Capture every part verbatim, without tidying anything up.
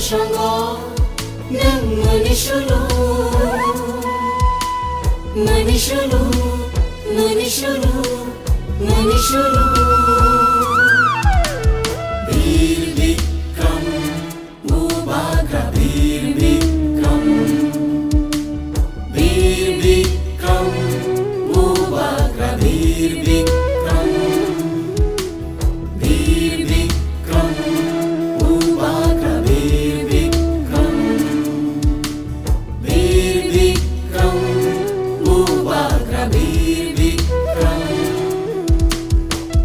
Sango, nwng mani sulu, mani sulu, mani sulu, mani sulu. Bir Bikram, Bubagra Bir Bikram, Bir Bikram, Bubagra Bir Bikram. Bir Bikram, Bubagra Bir Bikram. Bir Bikram, Bubagra Bir Bikram.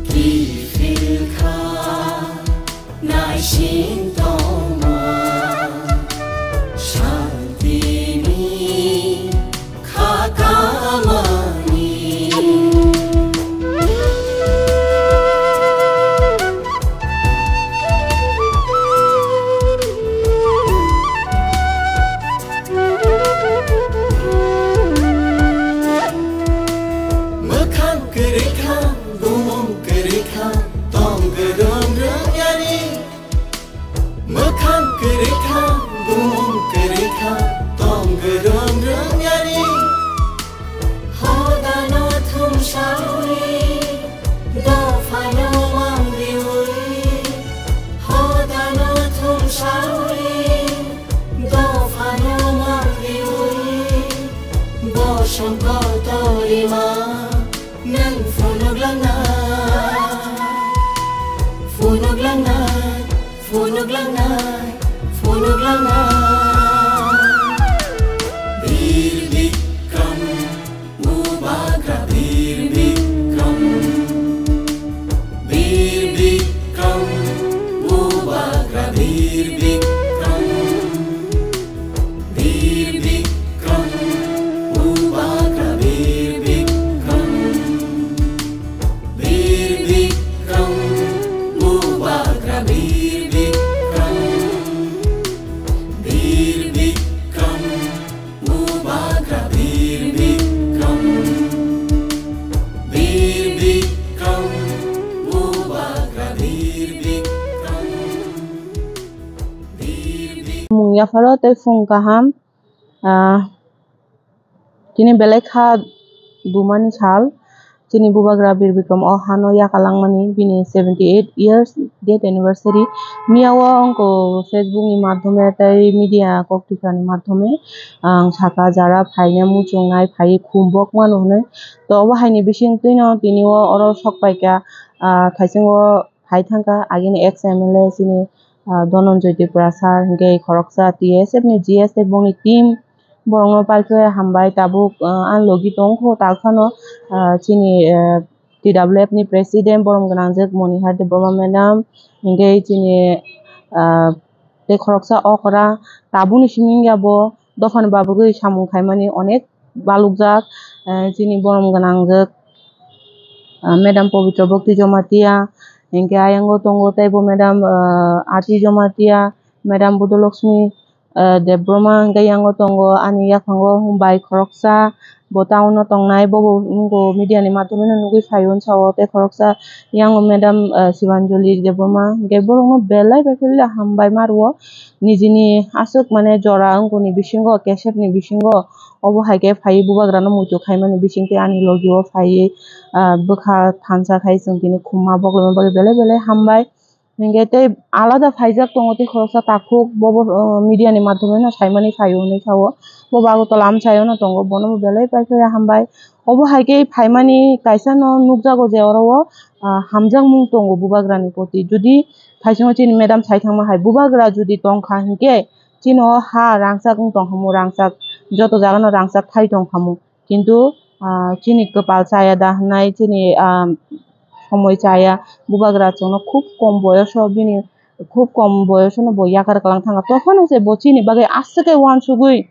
Kiphil kha naising tongma, santini kha kamani. Mwkhang kwrwi kha, bumung kwrwi kha, tong kwrwng rwng yani. Mwkhang kwrwi kha, bumung kwrwi kha, tong kwrwng rwng yani. Hodano thumsawi, dophano mangriwi. Hodano thumsawi, dophano mangriwi. Bosong kotorima, nwng phunuk langnai, phunuk langnai. Phunuk langnai, phunuk langnai. Bir Bikram, Bubagra Bir Bikram. Bir Bikram, Bubagra Bir Bikram. Bir Bikram, Bubagra Bir Bikram. Bir Bikram, Bubagra Bir Bikram. Bir Bikram, Bubagra Bir Bikram. Bir Bikram, Bubagra Bir Bikram. Bir Bik- Mung yapharo tei phung kaham. Ah, tini belai kha bumani sal. Chini Bubagra Bir Bikram o hano yakalangmani bini seventy eight years death anniversary. Miya o wngkha Facebook ni madhyome tei media kok twipra ni madhyome ang saka jara phaina muchungnai phai khumbok mano hinwi. To obo haini bising twino tini o oro sok paikha, ah, thaichung o phai thangkha agini ex M L A chini, ah, Dhananjay Tripura sir, hinkhe khoroksa T S F ni G S tei bongni team, borokno paikhe hambai. Tabuk, ah, ani logi tongkho takhano, ah, chini, ah, T W F ni president borom gwnangjak Monihar Debbarma madam, hinkhe chini, ah, tei khoroksa okra tabukni simi wngya bo dophani babagwi samung khaimani onek balukjak, eh, chini borom gwnangjak, ah, madam Pabitra Bhakti Jamatia, hinkhe ayango tongo teibo madam, ah, Ati Jamatia, madam Budolakshmi, eh, Debbarma, hinkhe yango tongo ani yaphango bai khoroksa, bo town o tongnai, bobo wngkha media ni madhyome no nugwi phaio, hinkhe o tei khoroksa yango madam, eh, Shivanjali Debbarma, hinkhe borokno belai bai philwi hambai ma rwo. Nijini aswk mane jora wngkha ni bisingo, kesep ni bisingo, obo hai khe phaiwi Bubagrano muitu khaimani bisingtwi ani logi o phaiwi, ah, bwkha thansa khai chwng tini khumma boklogma bagwi belai belai hambai. Hinkhe tei alada phaijak tongo tei khoroksa takhuk, bobo, ah, media ni madhyome no saimani phaio hinwi sao. Bobo Agartala amchaio no tongo, bono bo belai paikhe hambai. Obo hai khe phaimani kaisa no nukjago je oro o, ah, hamjakmung tongo Bubagrani proti. Jodi thaichungo chini madam sai thangma hai Bubagra jodi tongkha hinkhe chini o ha rangchak wng tongkhamu, rangchak, joto jagano rangchak khai tongkhamu. Kintu, ah, chini kwpal chaya da hwnwi chini, ah, somoi chaya. Bubagra chwngno khub kom boyoso bini, khub kom boyosono bo yakar kwlang thangkha. Tophano se bo chini bagwi aswk khe uansugwi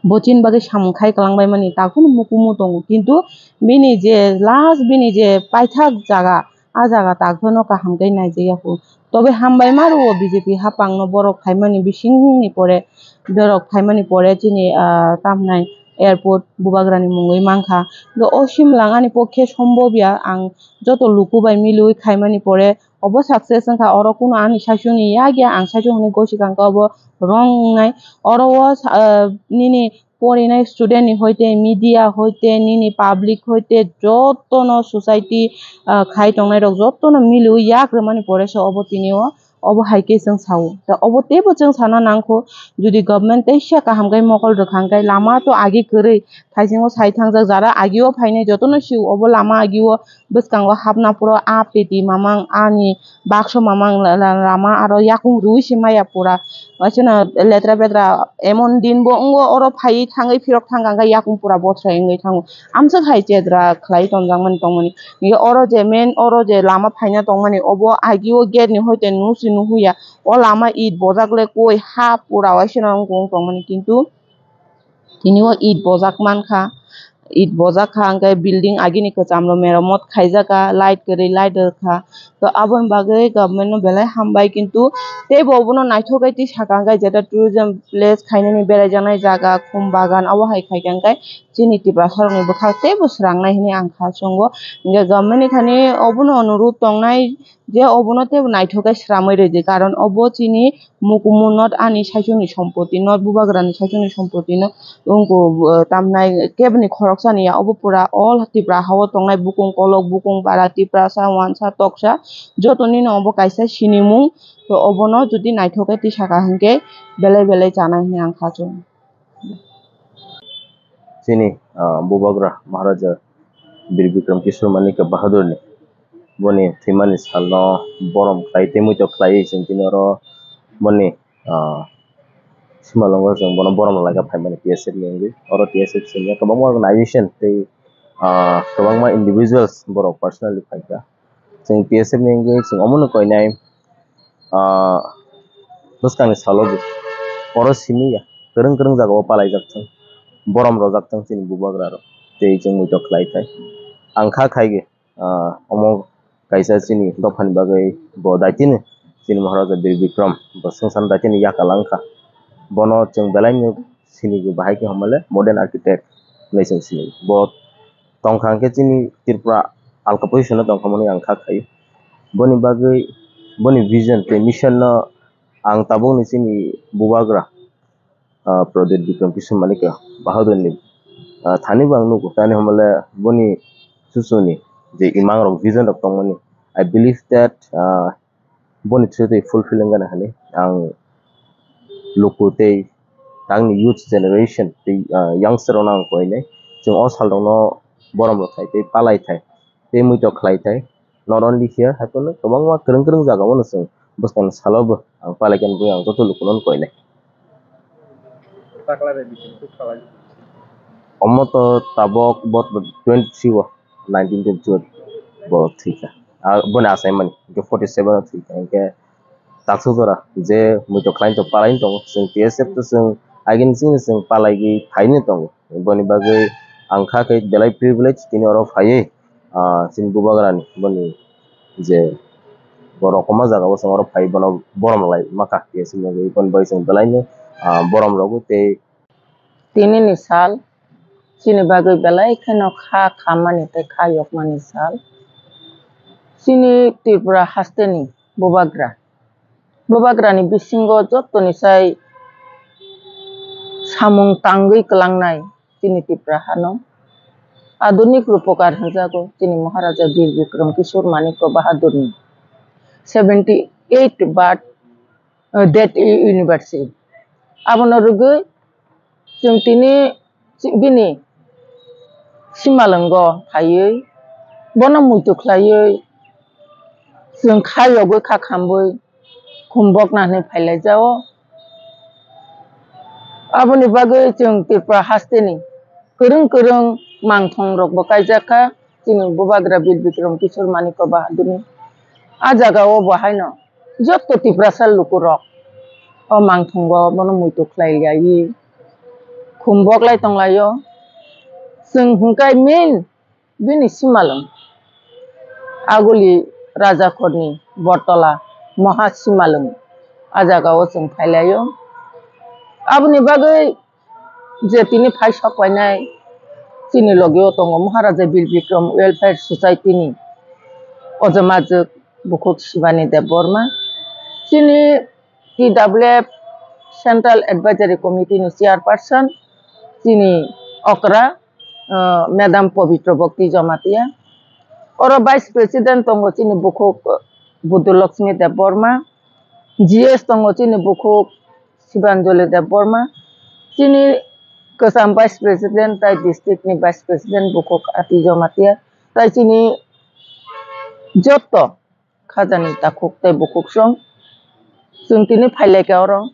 bo chini bagwi samung khai kwlangbaimani takhukno mukumu tongo. Kintu bini je last, bini je paithak jaga, a jaga takhukno kaham khe naijakya kho. Tobe hambai ma rwo B J P hapangno borok phaimani bisingni pore, borok phaimani pore chini, ah, tamhnai airport bubagrani mungwi mankha. Hwnkhe o simlang ani pokhe sombobya, ang joto luku bai milwi khaimani pore obo success wngkha. Oro kuno ani saichungni yak ya, ang saichung hwnwi gosi kangkha, obo wrong wngnai. Oro o sa-, ah, nini porinai student ni hoite, media hoite, nini public hoite, jotono society, ah, khai tongnai rok jotono milwi yak rwmani pore se obo tini o, obo hai khe chwng sao. Ta obo teibo chwng sana nangkho, jodi government teisa kaham khe mokol rwkha hwnkhe lama to agi kwrwi, thaisingo sai thangjak, jara agio phainai jotono sio, obo lama agio bwskango hapna phuru a peti mamang, ani bakso mamang la-, la-, lama aro yakung rwi se maya pura. Waisano letra petra emon din bo wngo, oro phaiwi thangwi phirok thangkha hwnkhe yakung pura bothrai wngwi thango. Amswk hai chedra khlai tonjakmani tongmani. Hwnkhe oro je main, oro je lama phaina tongmani, obo agio gate ni hoite nusi nuhuya. O lama it bojak le koi ha pura waisano wngkung tongmani, kintu tini o it bojak mankha, it bojak kha, hwnkhe building agini kwcham rok meramot khaijak kha, light kwrwi light rwkha. To aboni bagwi government no belai hambai, kintu teibo obono naithok khe twi saka hwnkhe, jeta tourism place khainani beraijaknai jaga, khum bagan, abo hai khaikha hwnkhe chini Tiprasa rokni bwkhak teibo swrangnai hinwi ang kha chwngo. Hwnkhe government ni thani obono onurudh tongnai je obono teibo naithok khe swramwi rwdi, karon obo chini mukumu not ani saichungni sompoti, not bubagrani saichungni sompoti no wngkha, uh, tamnai keboni khoroksani ya, obo pura all Tipra hao tongnai bukung kolok, bukung para, Tiprasa, wansa, toksa, jotoni no obo kaisa sinimung. To obono jodi naithok khe twi saka hwnkhe belai belai chanai hinwi ang kha chwngo. Chini, ah, bubagra Maharaja Bir Bikram Kishore Manikya Bahadurni boni thwimani salno borom khlai tei muito khlaiwi chwng tini oro boni, ah, simalwngo chwng bono borom laina phaimani T S F ni wngwi. Oro T S F simi kwbangma organization tei, ah, kwbangma individuals borok personally phaikha. Chwng T S F ni wngwi chwng omono koinai, ah, bwskangni salo bo oro simi ya, kwrwng kwrwng jagao palaijak thung, borom rojak thung chini bubagra rok, tei chwng muito khlai khai. Ang kha khai ge, ah, omo kaisa chini dophani bagwi bo daitino chini Maharaja Bir Bikram bo swngcharno daitino yakal wngkha. Bono chwng belai no sini go bahai khe hwnmale modern architect hinwi chwng sini. Bo tongkha hwnkhe chini Tripura alka position o tongkha mani ang kha khai. Boni bagwi boni vision tei mission no ang tabukni chini bubagra, ah, Pradyot Bikram Kishore Manikya Bahadurni, ah, thani bo ang nugo. Tani hwnmale boni chuchuni je imang rok, vision rok tongmani, I believe that, ah, boni through tei fulfill wngana hinwi ang luku tei tangni youth generation tei, ah, youngster rokno ang koinai. Chwng o sal rokno borom rok khai tei palai thai tei muito khlai thai. Not only here, haiphano kwbangma kwrwng kwrwng jagao no chwng bwskangni salo bo ang palai khe bui ang joto lukuno koinai. Omo to tabok bo twenty three o, nineteen twenty three o bo thwikha. Ah, boni achaimani hwnkhe forty seven o thwikha, hwnkhe taksa jora je muito khlai tong palai tongo, chwng T S F to chwng agini chini chwng palai gwi phaini tongo. Boni bagwi ang kha khe belai privilege tini oro phaiwi, ah, chini bubagrani boni je borok kwma jagao chwng oro phai bono borom lai maka, T S F ni bagwi boni bagwi chwng belaino, ah, borom rogwi tei Tini ni sal chini bagwi belai kheno kha khammani tei kha yokmani sal. Chini Tripura hasteni bubagra, bubagrani bisingo jotoni sai samung tangwi kwlangnai chini Tripura hano. Adhunik Rupokar hwnjago chini Maharaja Bir Bikram Kishore Manikya Bahadurni seventy eight birth, uh, death anniversary. Abono rwgwi chwng tini bini simalwngo phaiwi, bono muitu khlaiwi, chwng kha yogwi kha khambwi, khum bokna hwnwi phailaijao. Aboni bagwi chwng Tripura hasteni kwrwng kwrwng mangthong rokbo kaijak kha, chini bubagra Bir Bikram Kishore Manikya Bahadurni. A jagao bo haino joto Tiprasa lukurok o mangthongo bono muitu khlai liyaui khum boklai tonglaio. Chwng hwnkhe main bini simalwng Aguli Rajakhorni Bortola Maha Simalwng, a jagao chwng phailaio. Aboni bagwi je tini phai sok painai chini logio tongo Maharaja Bir Bikram Welfare Society ni ojamajwk bukhuk Shivani Debbarma, chini T W F Central Advisory Committee ni chairperson, chini okra, uh, Madam Pabitra Bhakti Jamatia. Oro Vice President tongo chini bukhuk, uh, Buddha Lakshmi Debbarma, G S tongo chini bukhuk Sibanjali Debbarma, chini kwcham Vice President tai district ni Vice President bukhuk Ati Jamatia, tai chini jotto khajani takhuk tei bukhuk song. Chwng tini phailaikha oro.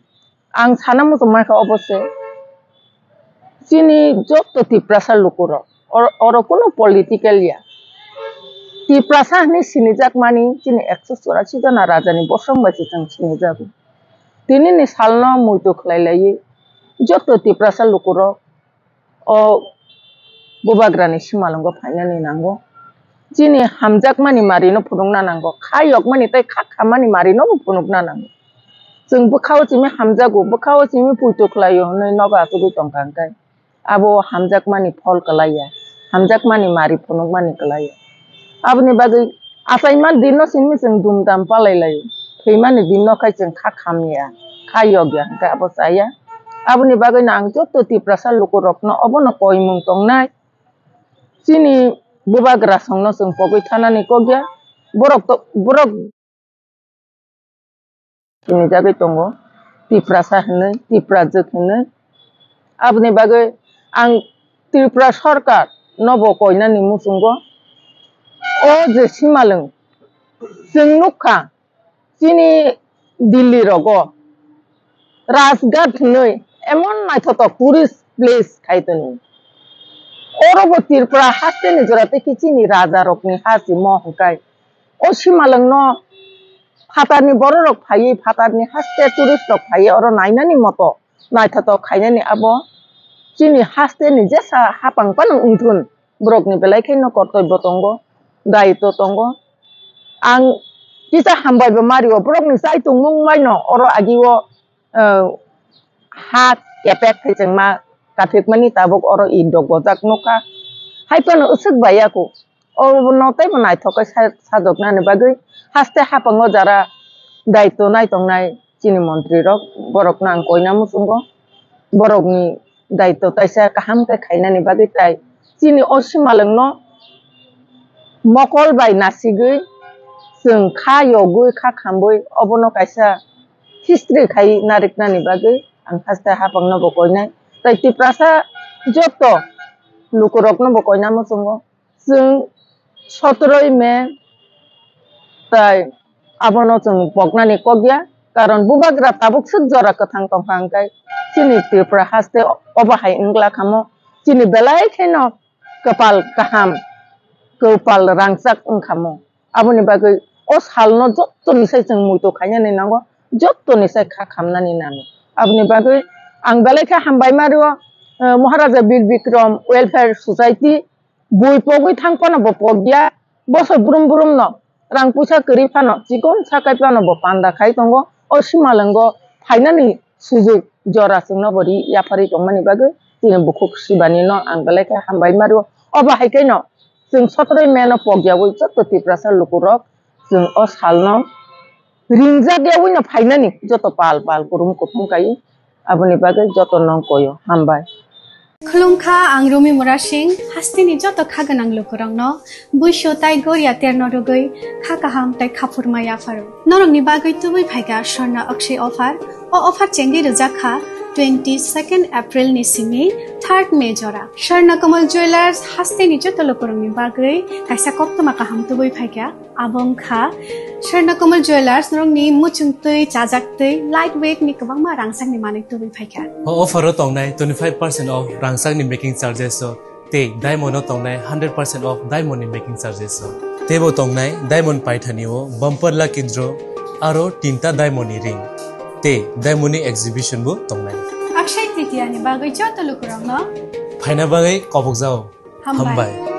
Ang sana muchung mankha obo se. Chini joto Tiprasa lukurok, or-, oro kuno political ya. Tiprasa hinwi sinijak mani chini ekso churasi jona rajani bosong bai se chwng sinijago. Tini ni salno muitu khlai laiwi joto Tiprasa lukurok o bubagrani simalwngo phainani nango. Chini hamjakmani marino phunukna nango, kha yokmani tei kha khammani marino bo phunukna nango. Chwng bwkhao simi hamjago, bwkhao simi puitu khlaio hwnwi nogo achugwi tongkha hwnkhe abo hamjakmani phol kwlaiya, hamjakmani mari phunukmani kwlaiya. Aboni bagwi achaima dinno simi chwng dumdam palai laio. Thwimani dinno khai chwng kha khamya, kha yokya hwnkhe abo chaya. Aboni bagwino ang joto Tiprasa lukurokno obono koimung tongnai. Chini bubagra songno chwng pogwi thanani kokya. Borok to, borok sinijagwi tongo, Tiprasa hinwi, Tiprajwk hinwi. Aboni bagwi ang Tripura Sarkar nobo koinani muchungo. O je simalwng chwng nukha, chini Delhi rogo Rajghat hinwi emon naithotok tourist place khai toni. Oro bo Tripura hasteni jora tei khe chini raja rokni ha simo hwnkhe o simalwngno phatarni bororok phaiwi, phatarni haste tourist rok phaiwi oro nainani moto naithotok khainani abo chini hasteni jesa hapang phano wngthun, borokni belai kheno kortobyo tongo, daitw tongo. Ang kisa hambai bo mario, borokni chai tongmung maino oro agio, eh, ha kepek khai chwngma kaphikmani tabuk oro idok gojak nukha. Hai phano usuk bai yaku. Obono teibo naithok khe sa-, sajoknani bagwi haste hapango jara daitw nai tongnai chini montri rok, borokno ang koina muchungo, borokni daitw taisa kaham khe khainani bagwi tai chini o simalwngno mokol bai nasigwi chwng kha yogwi kha khambwi obono kaisa history khai nariknani bagwi ang haste hapangno bo koinai. Tai Tiprasa joto lukurokno bo koina muchungo. Chwng sotoroi May tai abono chwng poknani kokya, karon bubagra tabuk swk jora kwthang tongkha hwnkhe chini Tripura haste obo hai wngla khamo chini belai kheno kwpal kaham, kwpal rangchak wngkhamo. Aboni bagwi o salno jottoni sai chwng muitu khainani nango, jottoni sai kha khamnani nango. Aboni bagwi ang belai khe hambai ma rio, eh, Maharaja Bir Bikram Welfare Society, bui pogwi thang phano bo pokya, boso brum brum no rang puisa kwrwi phano chikon sakai phano bo panda khai tongo. O simalwngo phainani sujuk jora chwngno bo ri yapharwi tongmani bagwi chini bukhuk Shivani no ang belai khe hambai ma rio. Obo hai khe no chwng sotoroi May no pokyawi joto Tiprasa lukurok chwng o salno ringjak yawi no phainani joto pal pal kurum kuthum kai aboni bagwi joto nong koyo hambai. Khulumkha, ang Rumi Murasing, hasteni joto kha gwnang lukurokno buisu tai goria terno rwgwi kha kaham tai khaphurma yapharo. Norokni bagwi tubui phaikha Swarna Akshay offer. O offer chengwi rwjak kha twenty second April ni simi third May jora. Swarna Kamal Jewellers hasteni joto lukurokni bagwi kaisa koktwma kaham tubui phaikha. Abo wngkha Swarna Kamal Jewellers, norokni muchungtwi, chajaktwi, light weight ni kwbangma rangchakni manwi tubui phaikha. O offer o tongnai twenty-five percent off rangchakni making charges o tei diamond o tongnai hundred percent off diamond ni making charges o. Teibo tongnai diamond paithani o bumper lucky draw aro tinta diamond ni ring tei diamond ni exhibition bo tongnai. Akshay Tritiya ni bagwi joto lukurokno phaina bagwi kobokjao. Hambai. Hambai.